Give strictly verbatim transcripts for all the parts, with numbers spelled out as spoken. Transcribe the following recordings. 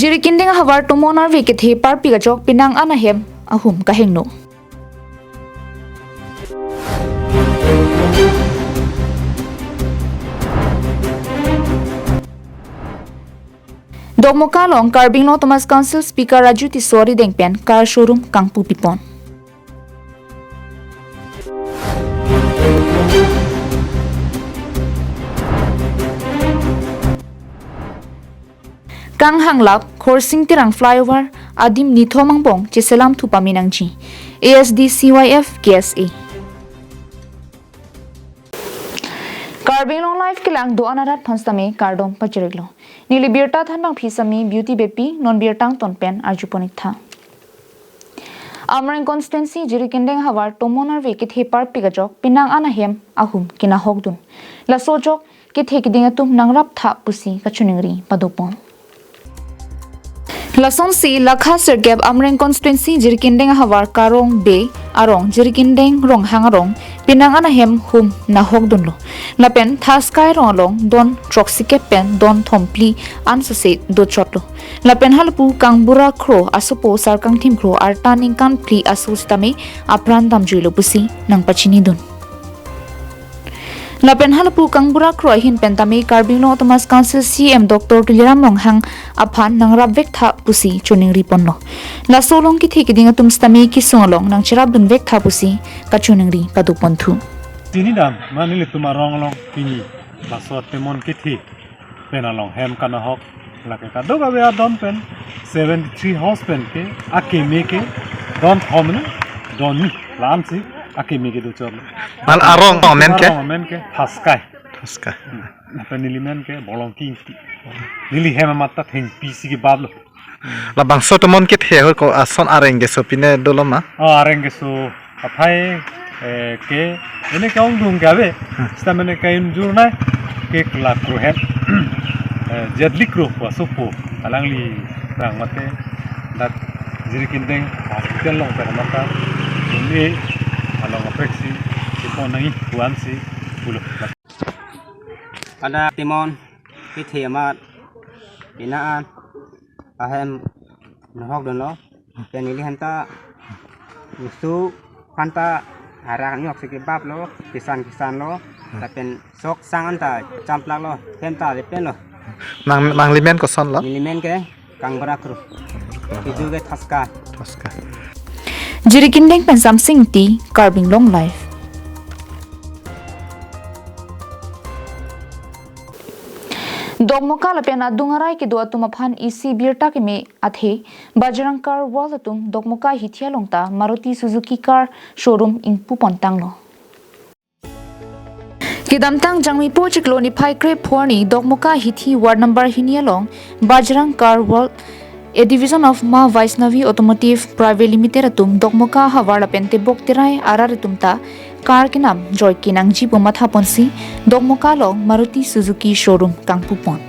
Jirikindeng ahavar tomon arve kethe parpik ajok penang an ahem ahum kahingno. Dokmoka along Karbi Anglong Autonomous Council Speaker Raju Tisso arideng pen car showroom kangpu pipon. Kanghanglap Khorsing Terang flyover adim nithom angbong cheselam thu pame nangji, A S D C Y F K S A. Karbi Anglong Live kelang do-an arat aphan sitame kardom pajir-iklo. Neli birta thanbangpi sami Beauty Beypi, non birta angton pen arjupon-ik tha. Amreng constituency Jirikindeng ahavar tomon arve kethe parpik ajok penang an ahem ahum kenahokdun. Laso ajok kethe keding atum nangraptha pusi kachiningri padopon. Lasonsi lakha sirkep Amreng constituency Jirikindeng ahavar Karong Bey arong, Jirikindeng Ronghang arong penang an ahem hum nahokdunlo. Lapen Thaskai arong along don throksikep pen don thomphli an sose dochotlo. Lapen halapu Kangbura Kro asopo Sarkangthim Kro arta ningkan phli aso sitame apran damjuilo pusi nangpachinidun. Lapen halapu Kangbura Kro ahin pen tame Karbi Anglong Autonomous Council C E M Doctor Tuliram Ronghang aphan nangrapvektha pusi chiningriponlo. Laso along kethe keding atum sitame kesung along nangcherapdunvektha pusi kachiningri padoponthu. Chinidam, ma nelitum arong along pini laso temon kethe pen along hem kanahok lake kadokave adon pen seventy three house pen ke akeme ke don thom ni, don ni, la-ansi akeme ke dochotlo. Mal arong amen ke? Arong amen ke Thaskai. Thaskai. Lapen neli men ke Bolongki Ingti. Neli hem amat ta thengpi si kebaplo. Labangso tomon kethe ahut ko ason areng keso pine dolo ma? Oh, areng keso aphai, eh, ke, ene ke ongdung ke ave. Hmm. Sita mene kaingjur nai ke kelak kro het. Eh, Jetli Kro asopo alangli rang mate dak Jirikindeng hospital along pen mata ini along apeksi sipon nangji pu-ansi pulo. Pada temon kethe amat penang an ahem nahokdunlo. Pen neli hem ta usu aphan ta arak nyok si kebaplo, kisan kisanlo. Lapen sok sang an ta champlaklo, hem ta lepenlo. Nang, nangli men kosonlo? Neli men ke Kangbura Kro. Kejor ke Thaskai. Thaskai. Jirikindeng pen Samsing Ingti, Karbi Anglong Live. Dokmoka lapen adung arai kedo atum aphan isi birta keme athe Bajrang Car World atum Dokmoka hithi along ta Maruti Suzuki car showroom ingpupontanglo. Kedamtang Jangmipo chiklo niphai krepho arni Dokmoka hithi ward number hini along Bajrang Car World, a division of Ma Vaishnavi Automotive Private Limited atum Dokmoka ahavar lapen tebok terai arat atum ta car kenam joike nangji pu mathaponsi Dokmoka along Maruti Suzuki showroom kangpupon.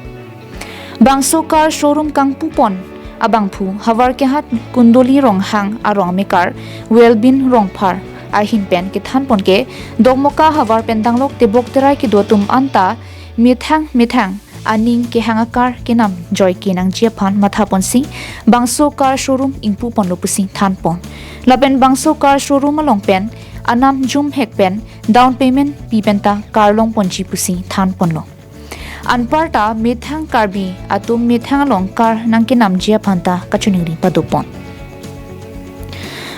Bangso car showroom kangpupon abangphu havar kehat Kundoli Ronghang arong amekar Welbin Rongphar ahin pen kethanpon ke Dokmoka ahavar pen danglok tebok terai kedo atum anta methang methang aning kehang a-car kenam joike nangji aphan mathaponsi bangso car showroom ingpuponlo pusi thanpon. Lapen bangso car showroom along pen anam jumhek pen down payment pi pen ta car longponji pusi thanponlo. Anparta methang Karbi atum methang along car nangkenamji aphan ta kachiningri padopon.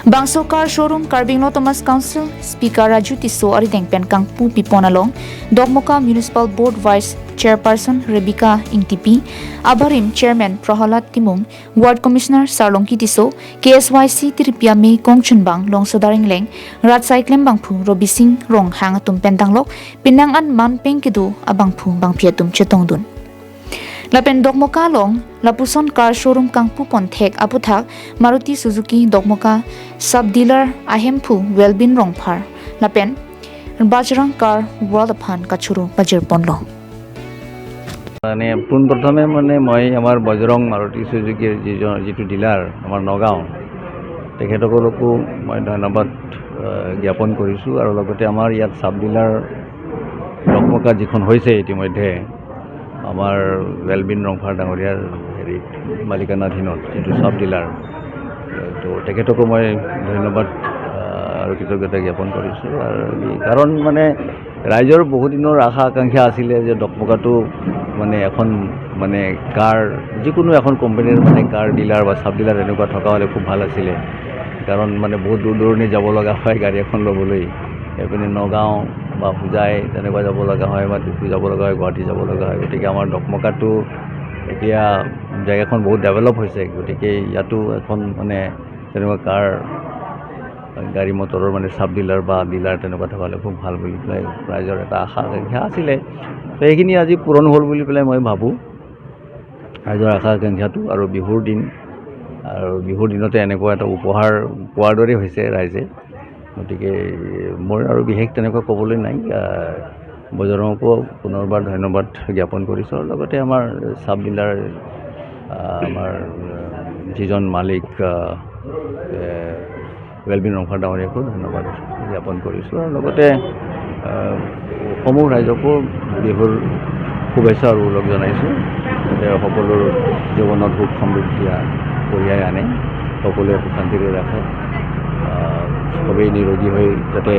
Bangso car showroom Karbi Anglong Autonomous Council Speaker Raju Tisso arideng pen kangpu pipon along Dokmoka Municipal Board Vice Chairperson Rebecca Ingtipi, abarim Chairman Prahalad Timung, Ward Commissioner Sarlongki Tisso, K S Y C tiripi amei kongchunbang Longsoda Ringleng, rat saiklem bangphu Robising Ronghang atum pen danglok penang an manpeng kedo abangphu bangphi atum chetongdun. Lapen Dokmoka along lapuson car showroom kangpupon thek aputhak Maruti Suzuki Dokmoka sub dealer ahemphu Welbin Rongphar lapen Bajrang Car World aphan kachoro pajirponlo. মানে পোনপ্ৰথমে মানে মই আমাৰ বজৰং মাৰুতি চুজুকিৰ যিজন, যিটো ডিলাৰ আমাৰ নগাঁও, তেখেতসকলকো মই ধন্যবাদ, আহ, জ্ঞাপন কৰিছোঁ। আৰু লগতে আমাৰ ইয়াত চাব ডিলাৰ ডকমকা যিখন হৈছে ইতিমধ্যে আমাৰ ৱেলবিন ৰংফাৰ ডাঙৰীয়াৰ মালিকানাধীনত যিটো চাব ডিলাৰ, তো তেখেতকো মই ধন্যবাদ, আহ, আৰু কৃতজ্ঞতা জ্ঞাপন কৰিছোঁ। আৰু এই কাৰণ মানে ৰাইজৰ বহুত দিনৰ আশা আকাংক্ষা আছিলে যে ডকমকাটো মানে এখন মানে কাৰ, যিকোনো এখন কোম্পানীৰ মানে কাৰ ডিলাৰ বা চাব ডিলাৰ এনেকুৱা থকা হ'লে খুব ভাল আছিলে। কাৰণ মানে বহুত দূৰ দূৰণি যাব লগা হয় গাড়ী এখন ল'বলৈ, এইপিনে নগাঁও বা হোজাই তেনেকুৱা যাব লগা হয় বা ডিফু যাব লগা হয়, গুৱাহাটী যাব লগা হয়। গতিকে আমাৰ ডকমকাটো এতিয়া জেগাখন বহুত ডেভেলপ হৈছে, গতিকে ইয়াতো এখন মানে তেনেকুৱা কাৰ, গাড়ী মটৰৰ মানে চাব ডিলাৰ বা ডিলাৰ তেনেকুৱা থকা হ'লে খুব ভাল বুলি পেলাই ৰাইজৰ এটা আশা আকাংক্ষা আছিলে। তো সেইখিনি আজি পূৰণ হ'ল বুলি পেলাই মই ভাবোঁ, ৰাইজৰ আশা আকাংক্ষাটো। আৰু বিহুৰ দিন, আৰু বিহুৰ দিনতে এনেকুৱা এটা উপহাৰ পোৱাৰ দৰে হৈছে ৰাইজে। গতিকে মোৰ আৰু বিশেষ তেনেকুৱা ক'বলৈ নাই। আহ, বজৰঙকো পুনৰবাৰ ধন্যবাদ জ্ঞাপন কৰিছোঁ। আৰু লগতে আমাৰ চাব ডিলাৰ, আহ, আমাৰ, আহ, যিজন মালিক, আহ, এ, ৱেলবিন ৰংফাৰ ডাঙৰীয়াকো ধন্যবাদ জ্ঞাপন কৰিছোঁ। আৰু লগতে, আহ, সমূহ ৰাইজকো বিহুৰ শুভেচ্ছা আৰু ওলগ জনাইছোঁ। যাতে সকলোৰ জীৱনত সুখ সমৃদ্ধি কঢ়িয়াই আনে, সকলোৱে সুখ শান্তিৰে ৰাখে, আহ, সবেই নিৰোগী হৈ যাতে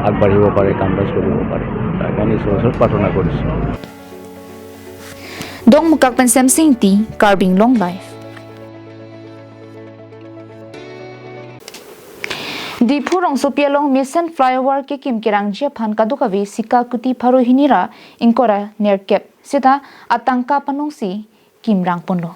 আগবাঢ়িব পাৰে, কাম কাজ কৰিব পাৰে, তাৰ কাৰণে ঈশ্বৰৰ ওচৰত প্ৰাৰ্থনা কৰিছোঁ। Dongmukak pen Semsing Ingti, Karbi Anglong Live. Diphu rongsopi along mesen flyover kekim kerangji aphan kadokave Sika Kuti pharo hini ra ingkoi ra nerkep seta atangka panongsi kimrang ponlo.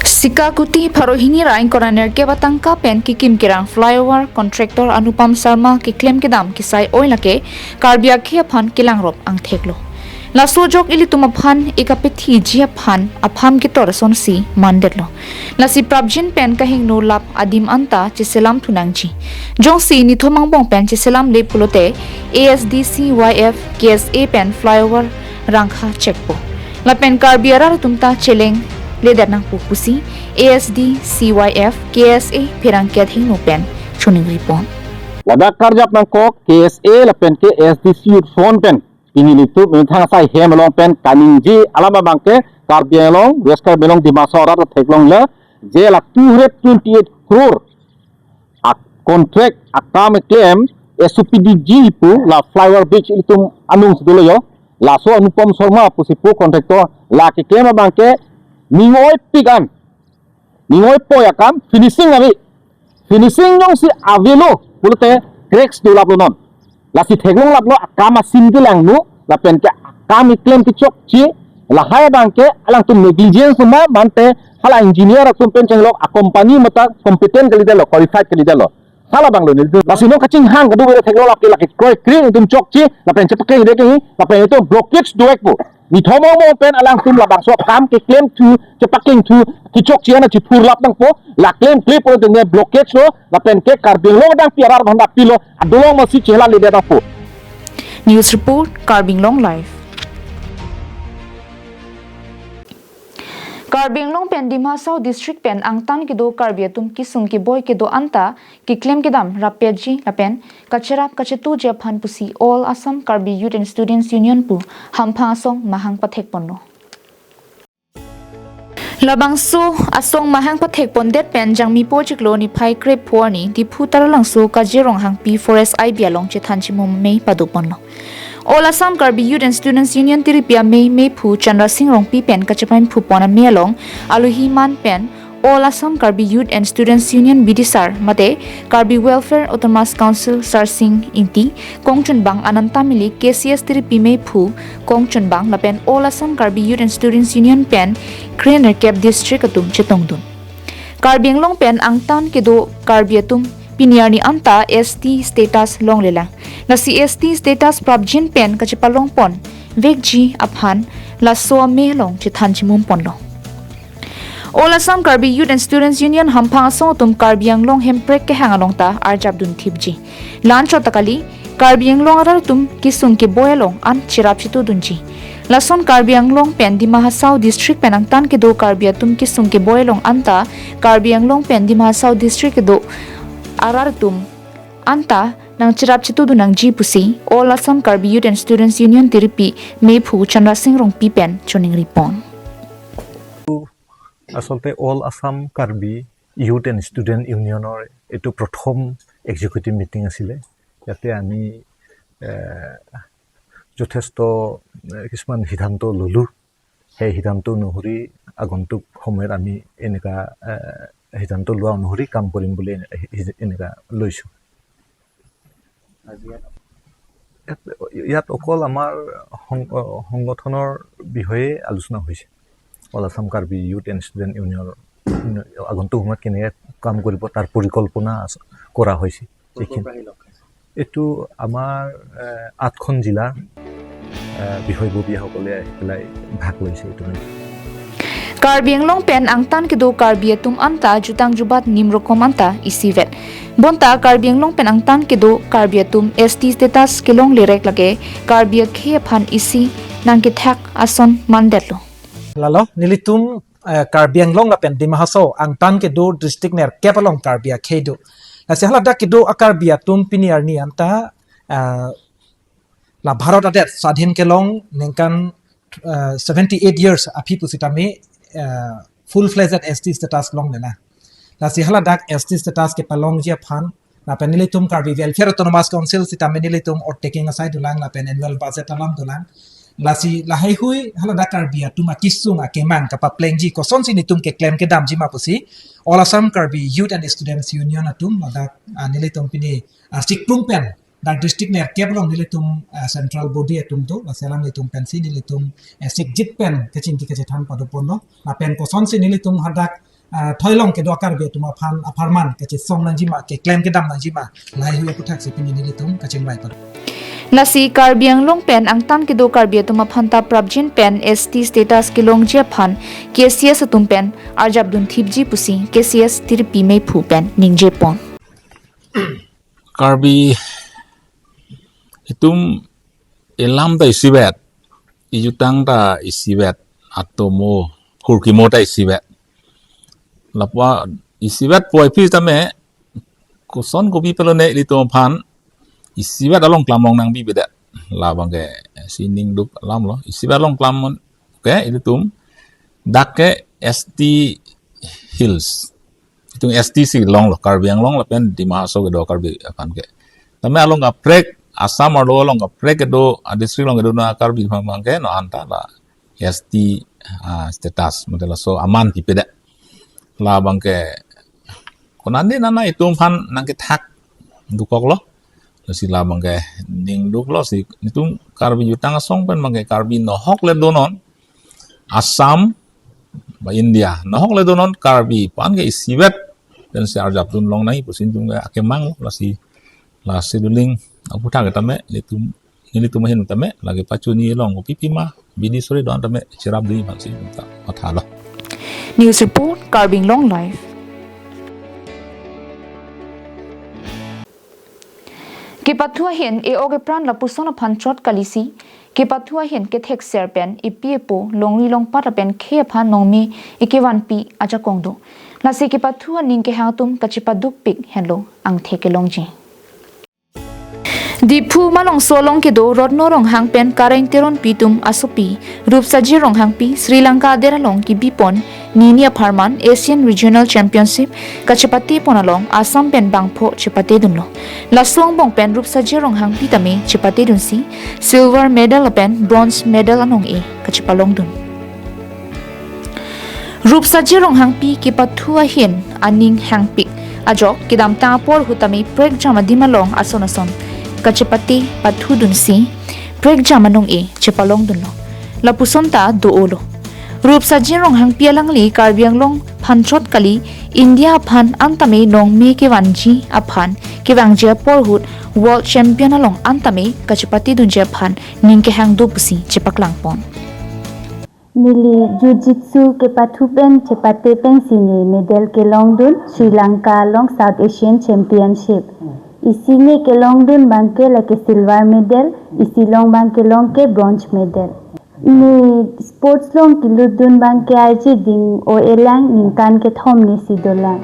Sika Kuti pharo hini ra ingkoi ra nerkep atangka pen kekim kerang flyover contractor Anupam Sharma keklem kedam kisai oi lake Karbi akhei aphan kelangrop angthek lo. Laso ajok ilitum aphan ikapethi ji aphan apham ketor asonsi mandetlo. Lasi prapjin pen kahingno lap adim anta cheselam thunangji. Jongsi nithom angbong pen cheselamle pulote A S D C Y F K S A pen flyover rangkha chekpo. Lapen Karbi arat atum ta chelengledet nangpo pusi A S D C Y F K S A pherangke athengno pen choningri pon. Ladak karjap nangkok K S A lapen ke A S D C Youth Front pen pini ilitum methang asai hem along pen kaningje alam abangke Karbi Anglong, West Karbi Anglong, Dima Hasao arat theklong le je la two hundred twenty-eight crore a contract akam keklem S O P D G pu la flyover bridge ilitum anung si dolo yo. Laso Anupam Sharma pusi pu contractor la keklem abangke ning oipik an, ning oipoi akam finishing ave. Finishing jongsi avelo pulote cracks dolaplo non. Lasi theklonglaplo akam asim kelangno lapen ke akam keklem kechokche lahai abangke alangtum negligence ma mante hala engineer atum pen chenglok a company mata competent kalidetlo, qualified kalidetlo. Hala abang lo ni. Lasi non kachinghang kadokave theklonglap ke lake kroikre atum chokche lapen chepakengre ke lapen itum blockage do-ikpo. Nithom angbong pen alangtum labangso akam keklem thu, chepakeng thu, kechokche ana chiphurlap nangpo, la klemkle pu atum ne blockage lo, lapen ke Karbi Anglong adang pi arat aphan da pilo, adolong masi chelang ledet nangpo. News report, Karbi Anglong Live. Karbi Anglong pen Dima Hasao District pen angtan kedo Karbi atum kesung keboi kedo anta keklem kedam rapetji lapen kacherap kachetuji aphan pusi All Assam Karbi Youth and Students Union pu hamphang asong mahang pathek ponlo. Labangso asong mahang pathek pondet pen Jangmi po chiklo niphai krepho arni Diphu Taralangso Kajir Ronghangpi Forest I B along chethan chimum amei pado ponlo. All Assam Karbi Youth and Students Union tiripi amei meiphu Chandra Singh Rongpi pen kachepaimphupon amei along alohi man pen All Assam Karbi Youth and Students Union bidisar mate Karbi Welfare Autonomous Council Sarsing Ingti, kongchunbang Ananta Mili, K C S tiripi meiphu kongchunbang lapen All Assam Karbi Youth and Students Union pen krenerkep district atum chetongdun. Karbi Anglong pen angtan kedo Karbi atum pini arni anta S T status longlelang. Lasi S T status prapjin pen kachepalong ponvekji aphan laso amei along chethan chimum ponlo. All Assam Karbi Youth and Students Union hamphang asong atum Karbi Anglong Hemprek kehang along ta arjap dunthipji. La-anchot ta kali, Karbi Anglong arat atum kesung keboi along an cherap chetudunji. Lason Karbi Anglong pen Dima Hasao District pen angtan kedo Karbi atum kesung keboi along anta Karbi Anglong pen Dima Hasao District kedo arat atum anta nangcherap chetudun nangji pusi All Assam Karbi Youth and Students Union tiripi meiphu Chandra Singh Rongpi pen choningri pon. আচলতে all Assam Karbi youth and student ইউনিয়নৰ এইটো প্ৰথম executive meeting আছিলে। ইয়াতে আমি এ, যথেষ্ট এ, কিছুমান সিদ্ধান্ত ললোঁ। সেই সিদ্ধান্ত অনুসৰি আগন্তুক সময়ত আমি এনেকুৱা এ, সিদ্ধান্ত লোৱা অনুসৰি কাম কৰিম বুলি এনে- এনেকুৱা লৈছোঁ। আজি ইয়াত ইয়াত ইয়াত অকল আমাৰ সং- অ, সংগঠনৰ বিষয়ে আলোচনা হৈছে। All Assam Karbi youth and student ইউনিয়নৰ আগন্তুক সময়ত কেনেকৈ কাম কৰিব, তাৰ পৰিকল্পনা আছ- কৰা হৈছে। ক'ৰ ক'ৰ এইখিনি পৰা আহি লগ খাইছে? এইটো আমাৰ এ, আঠখন জিলাৰ এ, বিষয়ববীয়াসকলে আহি পেলাই ভাগ লৈছে এইটো। Karbi Anglong pen angtan kedo Karbi atum anta jutang jubat nim rokom anta isivet. Bonta Karbi Anglong pen angtan kedo Karbi atum S T status kelong lerek lake Karbi akhei aphan isi nangkethak ason mandetlo. Lalo, nelitum eh, Karbi Anglong lapen Dima Hasao angtan kedo district nerkep along Karbi akhei do. Lasi haladak kedo a-Karbi atum pini arni anta eh, la Bharat adet swadhin kelong ningkan eh, seventy eight years aphi pusitame eh, full fledged S T status longlelang. Lasi haladak S T status kepalongji aphan lapen nelitum Karbi Welfare Autonomous Council sitame nelitum oath taking asai dolang lapen annual budget alam dolang. Lasi lahaihui haladak Karbi atum akesung akemang kapaplengji kosonsi nelitum keklem kedamji ma pusi All Assam Karbi Youth and Students Union atum ladak ah, nelitum pini ah, Sikprum pen dak district nerkep along nelitum ah, central body atum do, lasi alanglitum pensi nelitum eh, sikjit pen kachingki kachethan padoponlo. Lapen kosonsi nelitum hadak ah, thoilong kedo a-Karbi atum aphan apharman kachesong nangjima, keklem kedam nangjima, lahaihui aputhaksi pini nelitum kachingvai pado. Lasi Karbi Anglong pen angtan kedo Karbi atum aphanta prapjin pen S T status kelongji aphan K C S atum pen arjapdun thipji pusi K C S tiripi meiphu pen ningjepon. Karbi itum ilam ta isivet, ijutang ta isivet, atomo, kurkimo ta isivet. Lapu isivet puvoiphit tame, koson kopi pelone ilitum aphan isivet along klam long nangbibedet. Labangke sining duk alamlo, isivet along klam mon ke ilitum dak ke S T Hills. Itum S T si longlo, Karbi Anglong lapen Dima Hasao kedo Karbi aphan ke. Tame along kaprek, Assam arlo along kaprek kedo, ah, district along kedo na Karbi aphan abangke, non anta la S T ah, status, mate laso aman pipedet. Labangke, konane nana itum aphan nangkethak dokoklo. Lasi labangke ning duklo si, itum Karbi jutang asong pen abangke Karbi nohok le donon, Assam, ba India nohok le donon, Karbi aphan ke isivet pensi arjapdun long nangji pusi itum ke akemanglo. Lasi, lasi doling aputhak tame nelitum, nelitum ahin tame lake pachuni long kopi pima bidi sore don tame cherapdun aphansi itum ta mathalo. News report, Karbi Anglong Live. Kepathu ahin e-ok epran lapuson aphan chot kalisi, kepathu ahin kethekser pen epi epo, longri longpat lapen khei aphan nongme ekevanpi ajakong do. Lasi kepathu aning kehang atum kachepadukpik henlo angthek kelongji. Diphu Malongso along kedo Rotno Ronghang pen Kareng Teronpi atum asopi Rupsaji Ronghangpi Sri Lanka adet along kebipon nini apharman Asian Regional Championship kachepatepon along Assam pen bangpho chepatedunlo. Laso angbong pen Rupsaji Ronghangpi tame chepatedunsi silver medal lapen bronze medal anong-e kachepalongdun. Rupsaji Ronghangpi kepathu ahin aning hangpik ajok kedamtang apor ahut tame prekjam adim along ason ason kachepate pathudunsi prekjam anong-e chepalongdunlo. Lapuson ta do-olo. Rupsaji Ronghangpi alangli Karbi Anglong aphan chot kali, India aphan an tame nongme kevanji aphan kevangji apor ahut world champion along an tame kachepatedunji aphan ning kehang do pusi chepaklangpon. Neli Jiu-Jitsu kepathu pen chepate pensi ne medal kelongdun Sri Lanka along South Asian Championship. Isi ne kelongdun abangke lake silver medal, isi long abangke longke bronze medal. Ne sports along kelutdun abangke arje ding o-elang, ningkan kethom ne si dolang.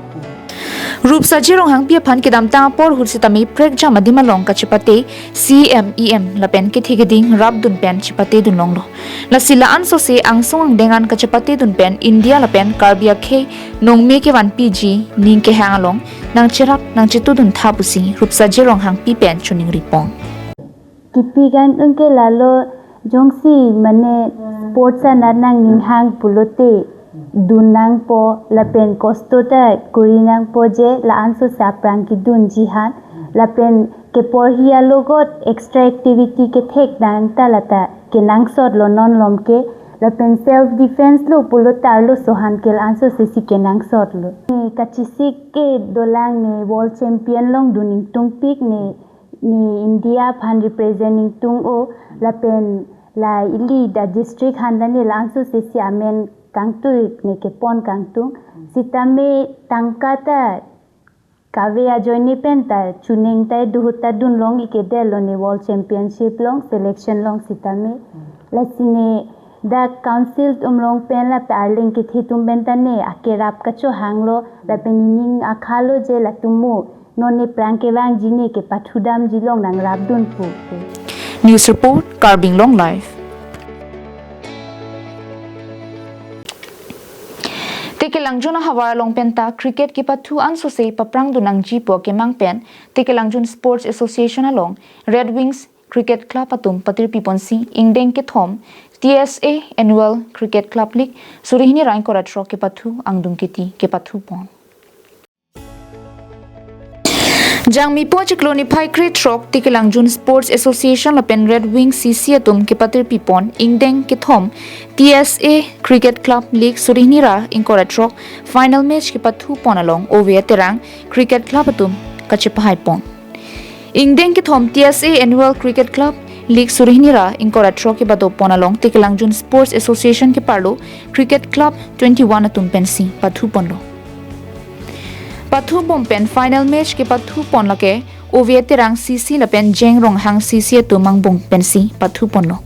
Rupsaje Ronghangpi aphan kedamtang apor ahut sitame prekjam adim along kachepate C M, E M lapen kethe keding rapdun pen chepatedun longlo. Lasi la-ansose angsong angdeng an kachepatedun pen India lapen Karbi akhei nongme kevanpiji ning kehang along nangcherap nangchetudun tha pusi Rupsaje Ronghangpi pen choningri pon. Kipi kangtung ke lalo jongsi mane sports anat nangning hang pulote dun nangpo lapen kosto ta kori nangpo je la-ansose aphrang kedunji han lapen keporhi alogot extra activity kethek nang ta lata kenangsotlo non malom ke lapen self defense lo pulo ta arloso han ke la-ansose si kenangsotlo. Ne kachesik ke dolang ne world champion longdun ingtungpik ne ne India aphan represent ingtung-o lapen la ili dak district han ta ne la-ansose si amen kangtui ne kepon kangtung sitame tangka ta kave ajoine pen ta chuneng ta duhut ta dunlong ikedetlo ne world championship along selection along sitame lasi ne dak council atum along pen lapen arleng kethe atum pen ta ne akerap kachohanglo lapen nening akhalo je latum mo non ne aphrang kevangji ne kepathudamji along nangrapdun pu. News report, Karbi Anglong Live. Tekelangjun ahavar along pen ta cricket kepathu ansose paprangdun nangji pu akemang pen Tekelangjun Sports Association along Red Wings Cricket Club atum patirpi ponsi ingdeng kethom T S A Annual Cricket Club League suri hini ra ingkoi ra throk kepathu angdung kiti kepathu pon. Jangmipo chiklo niphai krethrok Tekelangjun Sports Association lapen Red Wing C C atum kepatirpi pon ingdeng kethom T S A Cricket Club League suri hini ra ingkoi ra throk final match kepathu pon along Ove Aterang Cricket Club atum kachepahai pon. Ingdeng kethom T S A Annual Cricket Club League suri hini ra ingkoi ra throk kepado pon along Tekelangjun Sports Association keparlo Cricket Club twenty-one atum pensi pathu ponlo. Pathu bom pen final match kepathu pon lake Ove Aterang C C lapen Jeng Ronghang C C atum angbong pensi pathu ponlo.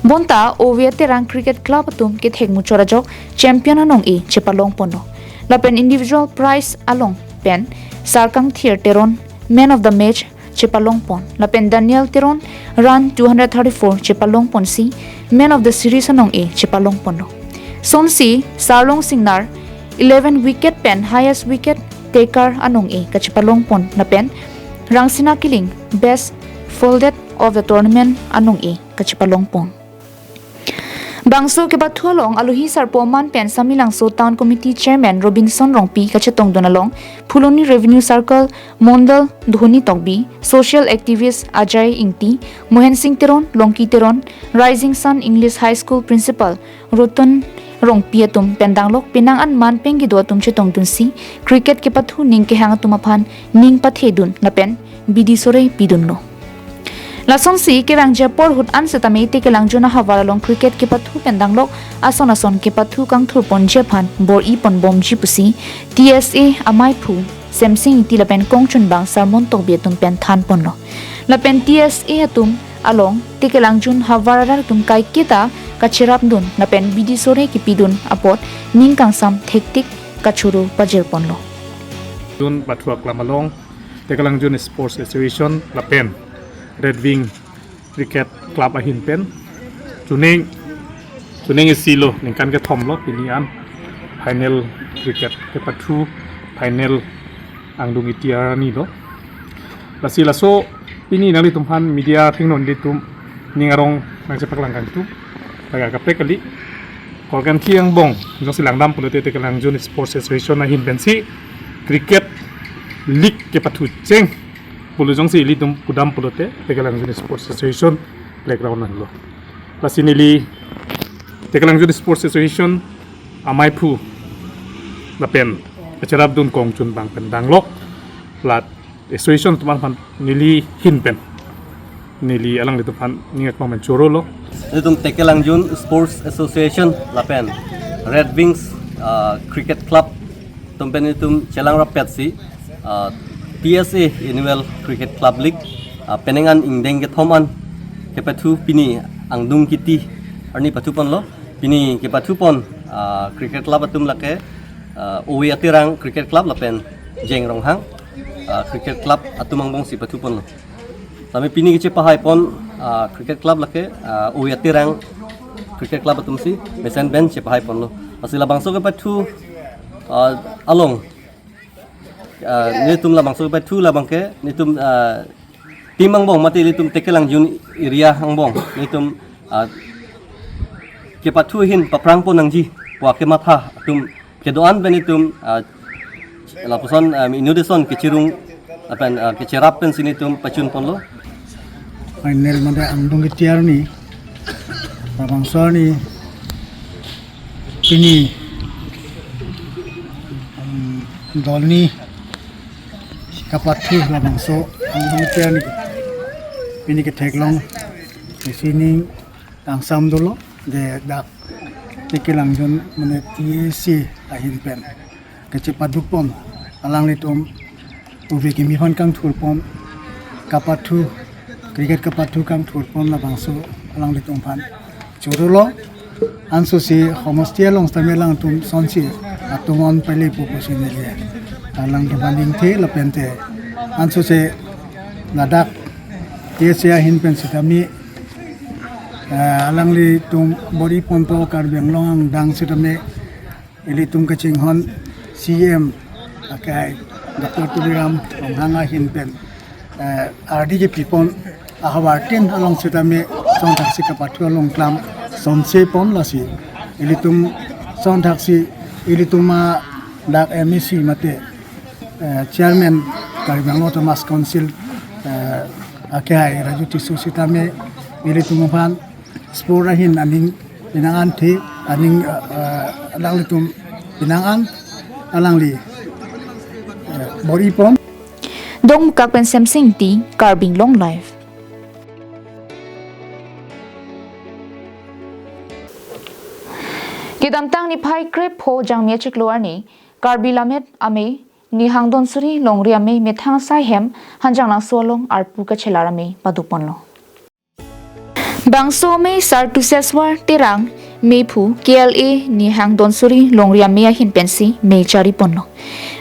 Bonta Ove Aterang Cricket Club atum kethek muchot ajok champion anong-e chepalong ponlo. Lapen individual prize along pen Sarkangthir Teron man of the match chepalong pon. Lapen Daniel Teron run two hundred thirty-four chepalong ponsi man of the series anong-e chepalong ponlo. Sonsi Sarlong Singnar eleven wicket pen highest wicket taker anong-e kachepalong pon lapen Rangsina Killing best fielded of the tournament anong-e kachepalong pon. Bangso kepathu along alohi sarpo aman pen Samelangso Town Committee Chairman Robinson Rongpi kachetongdun along Phuloni Revenue Circle Mondal Dhoni Tokbi, social activist Ajay Ingti, Mohen Singh Teron, Longki Teron, Rising Sun English High School Principal Roton Rongpi atum pen danglok penang an man pen kedo atum chetongdunsi cricket kepathu ning kehang atum aphan ning pathedun lapen bidi sore pidunlo. Lasonsi kevangji apor ahut an setame Tekelangjun ahavar along cricket kepathu pen danglok ason ason kepathu kangthur ponji aphan bor-i ponbomji pusi T S A amaiphu Semsing Ingti lapen kongchunbang Sarmon Tokbi atum pen than ponlo. Lapen T S A atum along Tekelangjun havar arat atum kaiketa kacherapdun lapen bidi sore kepidun apot ning kangsam thektik kachoro pajir ponlo. Jun pathu aklam along Tekelangjun Sports Association lapen Red Wing Cricket Club ahin pen chuning chuning isi lo ningkan kethom lo pini an final cricket kepathu final angdung iti arni lo. Lasi laso pini nanglitum aphan media thingnon ditum ning arong nangchepaklang kangtung. Laga kaprek kali. Korkan thi angbong jongsi langdam pulote Tekelangjun Sports Association ahin pensi cricket league kepathu cheng pulo jongsi ilitum pudam pulote Tekelangjun Sports Association playground anlo. Lasi neli Tekelangjun Sports Association amaiphu lapen kacherapdun kongchunbang pen danglok la association atum aphan neli hin pen neli alanglitum aphan ning akmang pen chorolo. Itum Tekelangjun Sports Association lapen Red Wings, ah, Cricket Club atum pen itum chelang rapetsi, ah, T S A Annual Cricket Club League, ah, penang an ingdeng kethom an kepathu pini angdung kiti arni pathu ponlo. Pini kepathu pon, ah, Cricket Club atum lake, ah, Ove Aterang Cricket Club lapen Jeng Ronghang, ah, Cricket Club atum angbongsi pathuponlo. Tame pini kechepahai pon, ah, Cricket Club lake, ah, Oya Terang Cricket Club atumsi mesen pen chepahai ponlo. Lasi labangso kepathu, ah, along, ah, netum labangso kepathu labang ke netum, ah, team angbong mate ilitum Tekelangjun area angbong netum, ah, kepathu ahin paphrang pon nangji pu akematha atum kedo-an pen itum, ah, lapuson, ah, invitation kechirung lapen, ah, kecherap pensi netum pachun ponlo. Final mate angdung ketiar ni, labangso arni pini, um, dol ni kapathu labangso angdung ketiar ni pini ketheklong isi ning kangsam dolo, de dak Tekelangjun mane T A C ahin pen kechepaduk pon, alanglitum ove kimi aphan kangthur pon, kapathu, cricket kapathu kangthur pon labangso alanglitum aphan chorolo. Ansosi homosti along sitame alangtum sonsi atum on pele pupu sinile, alangtum aphan ningthe lapente ansosi ladak T A C ahin pen sitame, eh, alanglitum bor-i ponpo, Karbi Anglong angdeng sitame ilitum kachinghon C M akai Doctor Tuliram Ronghang ahin pen, eh, ardi kepipon ahavar tin along sitame songthaksi kapathu along klam sonse pon. Lasi ilitum songthaksi ilitum adak M A C mate, eh, Chairman Karbi Anglong Autonomous Council, eh, akai Raju Tisso sitame ilitum aphan sport ahin aning pinang-an the, aning, eh, eh, alanglitum pinang-an alangli, eh, bor-i pon. Dongmukak pen Semsing Ingti, Karbi Anglong Live. Kedamtang niphai krepho Jangmi achiklo arni Karbi Lammet Amei Nihang Donsuri Longri Amei methang asai hem Hanjanglangso along arpu kachelar amei paduk ponlo. Bangso amei Sar Tuseswar Terang, meiphu K L A Nihang Donsuri Longri Amei ahin pensi mei chari ponlo.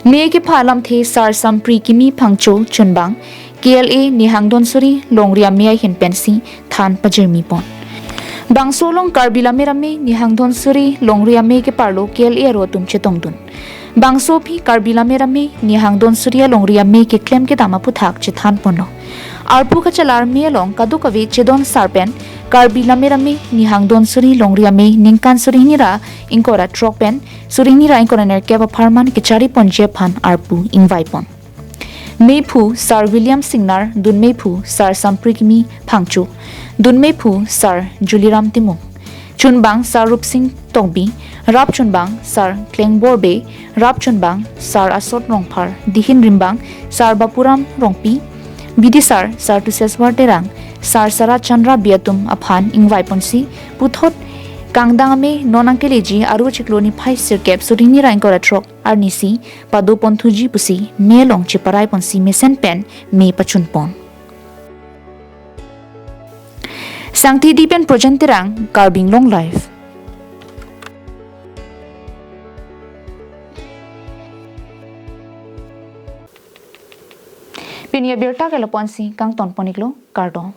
Mei kepha alamthe Sar Sampri Kimi Phangcho chunbang K L A Nihang Donsuri Longri Amei ahin pensi than pajirmi pon. Bangso along Karbi Lammet Amei Nihang Donsuri Longri Amei keparlo K L A aro atum chetongdun. Bangso aphi Karbi Lammet Amei Nihang Donsuri Longri Amei keklem kedam aphuthak chethan ponlo. Arpu kachelar amei along kadokave chedon sar pen Karbi Lammet Amei Nihang Donsuri Longri Amei ningkan suri hini ra ingkoi ra throk pen suri hini ra ingkoi ra nerkep apharman kechari ponji aphan arpu ingvai pon. Meiphu Sar William Singnar, dunmeiphu Sar Samprikimi Phangcho, dunmeiphu Sar Juliram Timung, chunbang Sar Rupsing Tokbi, rap chunbang Sar Klengbor Bey, rap chunbang Sar Asot Rongphar, dihin rimbang Sar Bapuram Rongpi, bidisar Sar Tuseswar Terang, Sar Sarat Chandra Bey atum aphan ingvai ponsi, puthot kangdang amei non angkeleji aro chiklo niphai sirkep suri hini ra ingkoi ra throk arnisi pado ponthuji pusi mei along cheparai ponsi mesen pen mei pachun pon. Sangti di pen Projen Terang, Karbi Anglong Live. Pini abirta ke lapu-ansi kangton pon-iklo, kardom.